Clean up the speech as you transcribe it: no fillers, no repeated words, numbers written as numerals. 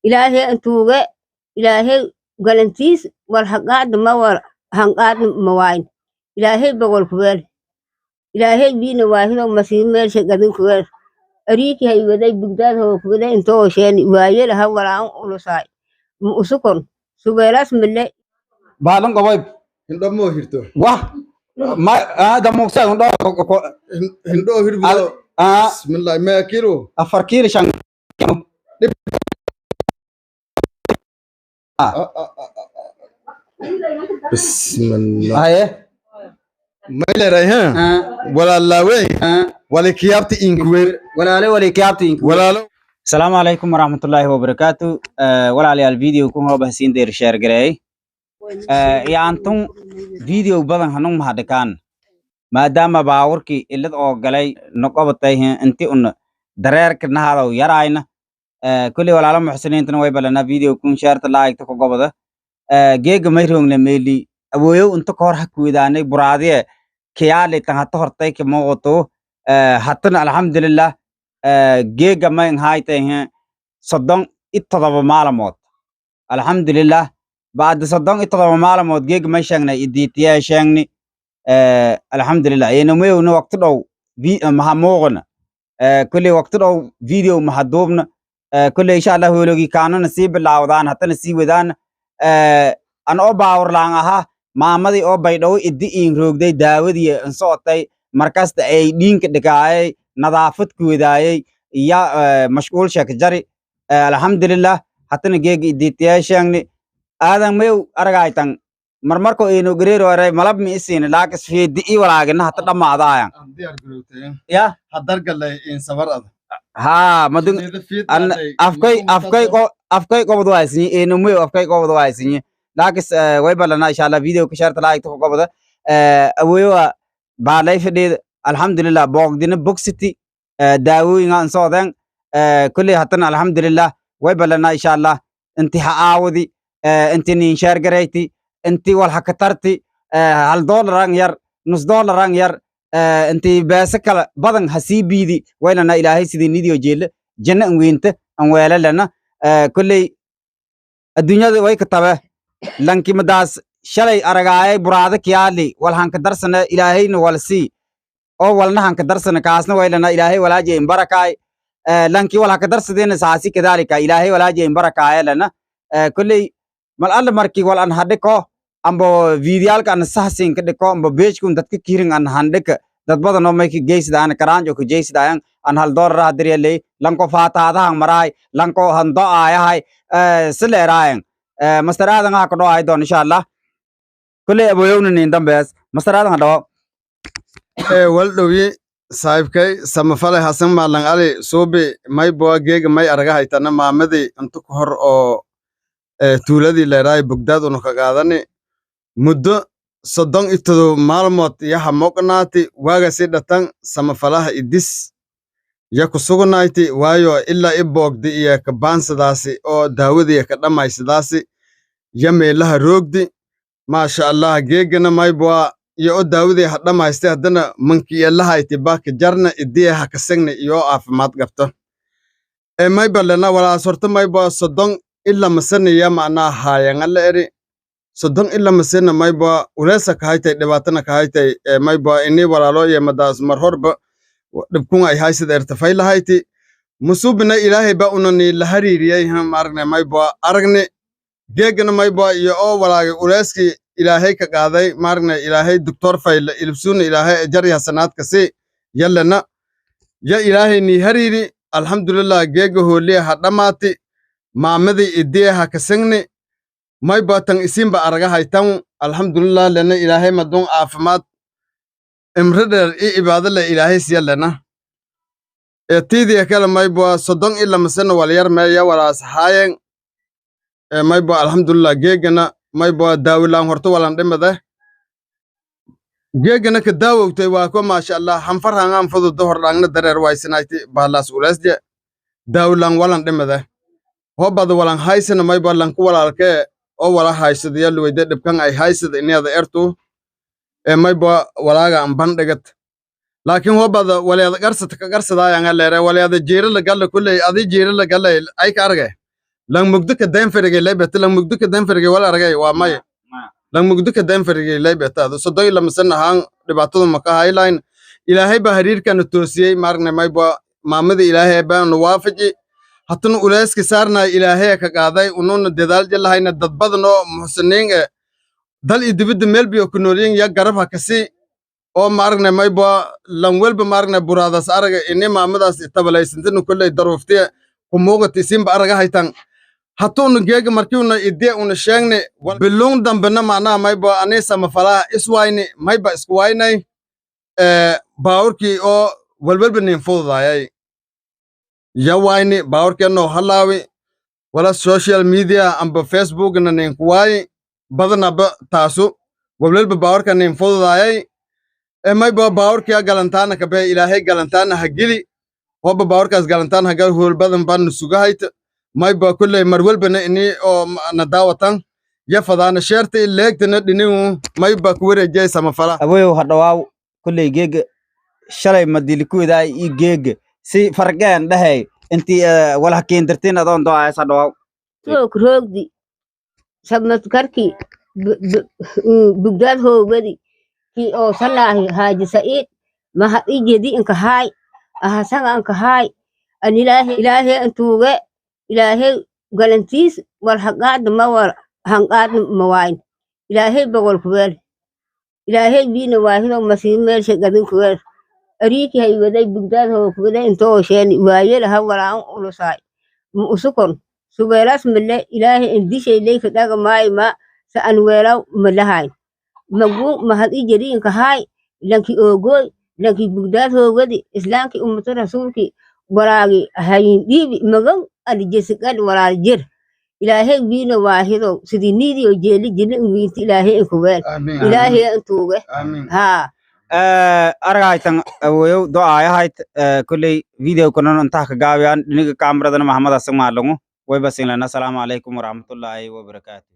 Ilaahay antuuge, Ilaahay galantiis wal haqaadna ma wal hanqaadna ma waayn. Ilaahay bogol kuweel, Ilaahay biina waahido masiir meelsha gadin kuweel. Ariiki hay waday Bugdaad hoo kuwaday intoo sheeni waayelaha walaan ulusaay ma usukon subeelaas mille. Baalan qabay. Hindho moo hirto? Wah ma ah damuksa hindho. Hindho hirbido. Ah. Bismillah, mee kilo? 4 kiilo 5. Ah, ah, ah, ah. Bismillah. Haye. May leedahay ha walaalaawey walikiyaabta inkuwer. Walaale walikiyaabta. Walaalo. Asalaamu calaykum waraxmatullaahi wabarakaatu. Walaalayaal, video kun hoo bahsiin deer share gareey yaantun video badan hanung mahadhikaan maadaama baaburkii ilad oo galay noqobatay inti un dareerka nahadow yarayna. Kulli walaalo muxsiniintana way balana video kun shareta laagta ku gobada. Geega may roogna meeli awooyow inta ka hor ha kuwidaanay buraadiye kiyaali tan hata hortay ka muuqato. Hatana alxamdulilah geega may haytay 37 maalmood, alxamdulilah. Bacda 37 maalmood geega may sheegnay idiitiyaa sheegni, alxamdulilah. Eenamayowna waqti dhow maha muuqana, kulli waqti dhow video maha duubna. Kulli insha Allah hoologii kaanana sii bilaawdaan hatana sii wadaan. An oo baawur laan ahaa maamadii oo Baydhabo idi iin roogday daawadii in socotay markasta ay dhiinka dhikaayay nadaafad ku wadaayay iya mashquul sheek jari. Alxamdulilah hatana geega idiitiyaa sheegni aadan mayow aragaytan marmarko inu gareero aray malab mi isiin laakis fiidi i walaagina hata dhamaadaayan. Diyaar garowtay. Ya. Hadar galay in sabar ad. Haa, madun an afkay qobod waaysinyi inu mayow afkay qobod waaysinyi laakis way balana insha Allah video ka sharta laagta ku qobada. Awoyowa baalay fadhiida, alxamdulilah boogdina bogsiti daawooyinga an socdeen kulli. Hatana alxamdulilah way balana insha Allah inti ha aawdi, inti nin share garayti, inti wal hakatarti, $1 an yar, $0.5 an yar, inti beesa kala badan ha sii biidi waylana Ilaahay sidii nidiyo jeelle janna an weynta an weelalana. Kulley adduunyada way ka tabe lanki madaas shalay aragaayay buraada kiyaali wal hanka darsana Ilaahayna wal sii oo walna hanka darsana kaasna waylana Ilaahay walaaje imbarakaay. Lanki wal haka darsadena saasi kadalika Ilaahay walaaje imbarakaay lana. Kulley mal alla markii wal an hadhiko amba videoyalka an sahsin ka dhiko amba page-kun dadka kirin an handhika dad badan oo mayka geysadaan karaanjo ka geysadaan an $1 hadiriyaley lanko faataadahan maraay lanko hando aayahay sileeraayan. Master Aadan ha ka dho ay doon insha Allah kulley aboyowna nin dambees Master Aadan ha dhawo. Ee wal dhowye saaxiibkay Samafale Hasan Maalan Ali Suubi may boa geega may araga haytana maamadii inta ku hor oo tuuladii leeraay Bugdaad unu ka qaadani muddo 37 maalmood yaha moqnaati waagasi dhatan Samafalaha idis ya ku sugnayti waayo ilaa i boogdi iyo ka baansadaasi oo daawadii ka dhammaysadaasi ya meelaha roogdi. Maasha Allah geegana mayboa iyo oo daawadii ha dhammaystay haddana mankiya baka jarna idiya ha kasagna iyo caafimaad qabto ee may balena walaas horta mayboa soddon ila masaniya macnaa haayanga la eri soddon ila masana mayboa uleesa kahaytay dhibaatana kahaytay ee mayboa ini walaalo iyo madaas mar horba dhibkun ay haysida ertafay lahayti musubina Ilaahay ba unani la hariiriyay ha maargne mayboa aragne geegana mayboa iyo oo walaagay uleeskii Ilaahay ka qaaday maargne Ilaahay doctor fayla ilibsuuna Ilaahay ajar hasanaadka si yallana ya Ilaahay ni hariiri. Alxamdulilah geega hooliya ha dhammaati maamadii idiya ha kasagni mayboa tan isinba araga haytan. Alxamdulilah lena Ilaahay madun caafimaad imri dheer i ibaado le Ilaahay siya lena. Ee tiidiya kale mayboa 32 sano walyar meeya walaas haayen ee mayboa alxamdulilah geegana mayboa daawilaan horta walan dhimade geegana ka daawowtay waa ko maasha Allah hanfar hangaan fududo hordhaangna dareer waysanayti baalaas uleesje daawilaan walan dhimade hobada walan haysana mayboa lanku walaalkee oo wala haysada yaluweyde dhibkan ay haysada inayada ertu ee mayboa walaaga an bandhigat laakiin hobada waleeda garsata ka garsadayanga leere waleeda jiira la galla kulley adi jiira la gallay ay ka arge. Lang mugdo ka danfarigay laybeta, lang mugdo ka danfarigay wala aragay waa maya. Lang mugdo ka danfarigay laybeta 32 sano ahaan dhibaatadu maka haylayn. Ilaahay baa hariirkana toosiyey maaragna, mayba maamada Ilaahay baanu waafaji, hatana ulayska saarnay Ilaahay ka qaaday, ununa dadaal jalahayna. Dad badan oo muxsiniin eh dal iyo dibadda meel biyo ku noolyiin ya garab ha kasi oo maaragna, mayba lan welba maaragna buraadaas araga ini maamadaas tabalaysantina kolley daruuftiya ku muuqata isinba araga haytan. Hatuuna geega markiuna idee una sheegne bilung dambena macnaha mayba ani samafalaha iswayni mayba isku waynay baawurkii oo walwalba nin fududaayay ya wayni baawurkeenoo halaawi wala social media amba Facebookna nin kuwaayi badanaba taasu walwalba baawurka nin fududaayay. Mayba baawurkiya galantaana kabe Ilaahay galantaana ha geli hoba baawurkaas galantaan hagal hool badan baan sugahayta. Mayba kulley mar walbana ini oo na daawatan ya fadaana sheerta leegtana dhinigu mayba ku wareejiyay samafala. Awoyow, hadhawaaw. Kolley geega shalay madilikuwedaa i geega si farqeen dhahey intii walaha keendirtiin adoon do'aayas, hadhawaaw. Took roogdi samadkarki bugdaad hoogadi ki oo sanaahi Haaji Sa'iid maha ijedi inka haay ahasaga inka haay an Ilaahay Ilaahay antuuge Ilaahay galantiis war haqaadna ma war hanqaadna mawayn Ilaahay bogol kuweel Ilaahay biina waahido masiib meelsha gadin kuweel ariiki hay waday bugdaad hoog kuwaday intoo sheeni waayelaha walaan ulusaay ma usukon subeelas male Ilaahay indishay leyka dhaga maay ma sa an weelaw malahayn magu mahad i jeriinka haay lanki oogoy lanki bugdaad hoogadi islaamki ummata rasuulki waraagi hayin dhiibi magan alijesiqal waraal jir Ilaahay wiina waahido sidii niidiyo jeeli jili wiinti Ilaahay inkuweel. Amiin. Ilaahay intuuge. Amiin. Haa. Aragaytan awoyow do'aayahayt. Kolley video kanon intaha ka gaabiyaan dhiniga kaameradana Maxamed Hasan Maalango wayba sinlana. Asalaamu calaykum waraxmatullaahi wabarakaatu.